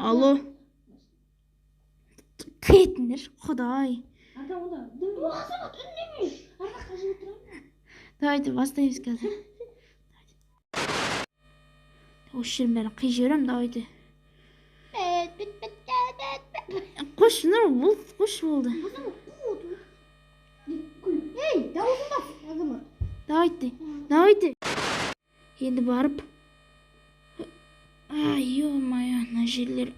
Алло. Кетіңдерші, құдай. Арда онда. Азамат үндемей. Арда қай жерде тұрамын? Давайте бастаймыз қазір. Осы жердің бәрін қиып жіберемін, давайте. Қойшы, Нұр, болды, қойшы, болды. Ей, дауысын бас, Азамат. Давайте, давайте. Енді барып. Ай, ё-моё, мына жерлер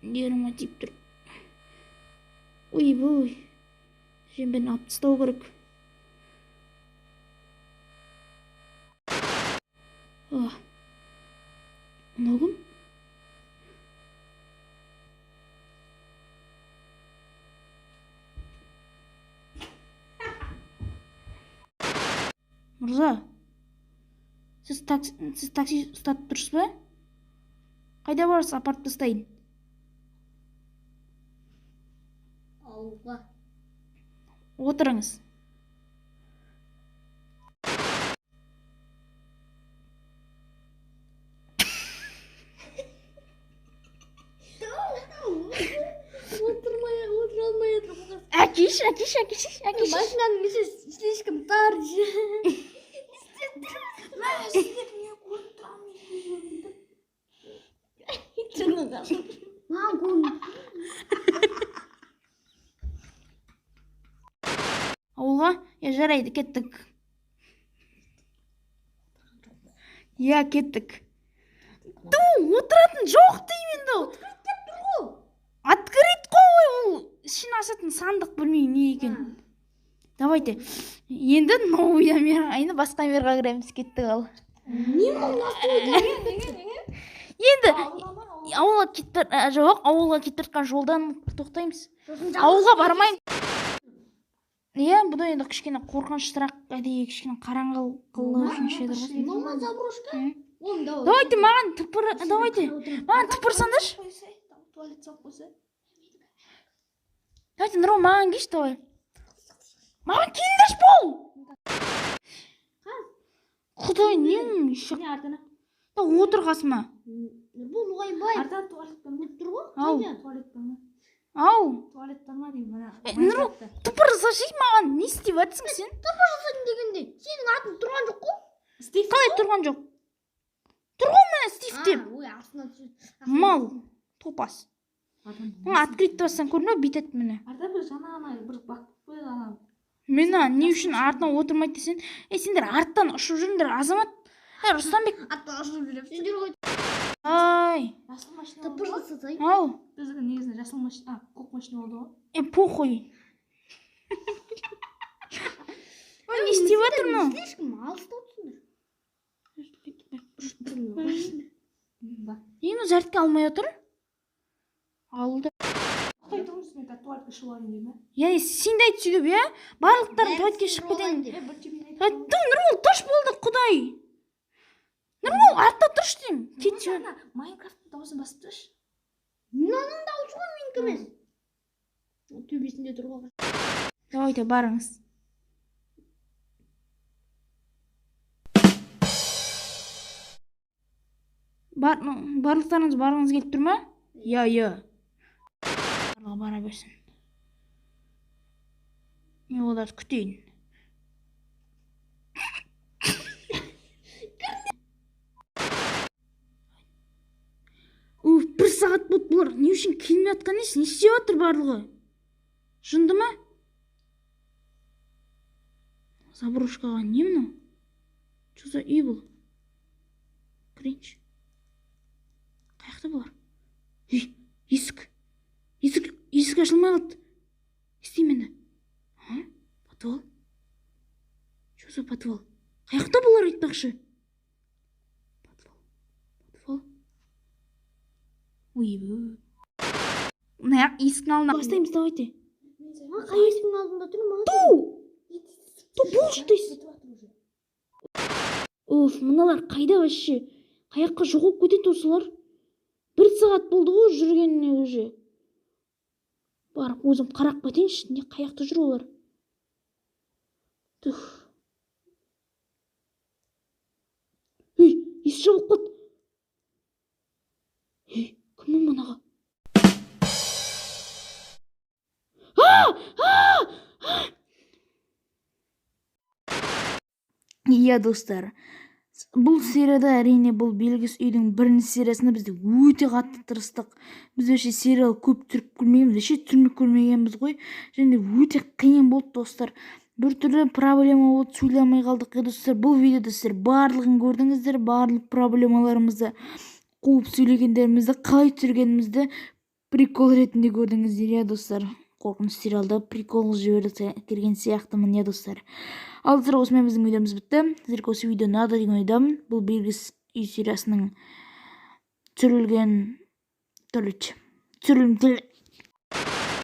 нервыма тиіп тұр. Ойбой. Жердің бәрін алып тастау керек. О. Мынау кім? Мырза, сіз такси ұстатып тұрсыз ба? Қайда барасыз, апарып тастайын. Ауылға. Отырыңыз. Отырмай, отыра алмай отырмын. Әкеш, әкеш, әкеш, әкеш. Машинаның іші слишком тар. Сіздер не көрініп тұрамын? Маған көрініп. Ауылға? Е, жарайды, кеттік. Иә, кеттік. Ту, отыратын жоқ деймін енді. Открыть қой, ол ішін ашатын сандық, білмеймін не екен. Давайте. Енді новый мир, енді басқа мирға кіреміз, кеттік ал. Не бұл? Енді ауылға кетіп, жоқ, ауылға кетіп жатқан жолдан тоқтаймыз. Ауылға бармаймын. Иә, бұда енді кішкене қорқыныштырақ, әдейі кішкене қараңғы қылу үшін шедір ғой. Мынау ма заброшка? Оны Давайте маған тыпыр, давайте. Маған тыпырсаңдаршы. Туалет салып қойса. Давайте, Нұрбол, маған келші, давай. Маған келіңдерші, бол. Құдай, не еще? Не артына? Да, отыр қасыма. Нұрбол Ноғайбаев Ардан туалет бар ма? деп тұр ғой. Ау. Туалет бар ма? Ау. Туалет бар ма деймін мына. Нұрбол, тыпырсашы маған, не істеп жатсың сен? Тыпырсың дегенде сенің атың тұрған жоқ қой. Стив Қалай тұрған жоқ? Тұр ғой міне Стив деп. Ой, астына түсіп. Мал, топас. Мына открыть бассаң көрдің бе, бүйтеді міне. Арда бір жаңа ана бір бак қойды ана. Мені не үшін артына отырмайды десең, ей, сендер арттан ұшып жүріңдер, Азамат. Ей, Рустамбек. Аттан ұшып жүріп. Сендер ғой. Ай. Жасыл машина болды ғой. Тыпырсасай. Ау. Біздікі негізінде жасыл машина, а, көк машина болды ғой. Е, похуй. Ой, не істеп жатыр мынау? Слишком алыста отырсыңдар. Ба. Не, мынау зарядка алмай отыр? Алды. Тоқтай тұрыңыз, мен қазір туалетке шығып алайын деймін. Иә, сен де айт сөйтіп, иә? Барлықтарың туалетке шығып кетейін. Е, бірінші мен Ай, ту, Нұрбол, тұршы болды, құдай. Нұрбол, артта тұршы деймін. Кетші. Ана Майнкрафттың дауысын басып тұршы. Мынаның дауысы ғой, менікі емес. Төбесінде тұр ғой. Давайте, барыңыз. Бар, барлықтарыңыз барғыңыз келіп тұр ма? Иә, иә. Барлығы бара берсін. Мен оларды күтейін. Уф, бір сағат болды бұлар. Не үшін келмей жатқан несі? Не істеп жатыр барлығы? Жынды ма? Заброшкаға не мынау? Что за үй бұл? Кірейінші. Қаяқта бұлар? Ей, есік. Есік, есік ашылмай қалды. Не істеймін енді? А? Подвал? Что за подвал? Қаяқта бұлар айтпақшы? Подвал. Подвал. Ойбой. Мына есіктің алдына бастаймыз, давайте. А, қай есіктің алдында тұр ма? Ту! Ту, болшы дейсіз. Уф, мыналар қайда вообще? Қаяққа жоғалып кетеді осылар? Бір сағат болды ғой жүргеніне уже. Барып өзім қарап кетейінші, не қаяқта жүр олар? Тух. Ей, есік жабылып қалды. Ей, кім мынаға? Иә, достар, бұл серияда, әрине, бұл белгісіз үйдің бірінші сериясында біз де өте қатты тырыстық. Біз вообще сериал көп түсіріп көрмегенбіз, вообще түсірмей көрмегенбіз ғой. Және де өте қиын болды, достар, біртүрлі проблема болды, сөйлей алмай қалдық. Иә, достар, бұл видеода сіздер барлығын көрдіңіздер, барлық проблемаларымызды, қуып сөйлегендерімізді, қалай түсіргенімізді прикол ретінде көрдіңіздер. Иә, достар, қорқынышты сериалды прикол қылып жіберген сияқтымын. Иә, достар. Ал, достар, осымен біздің видеомыз бітті. Сіздерге осы видео ұнады деген ойдамын. Бұл белгісіз үй сериясының түсірілген, короче, түсірілім.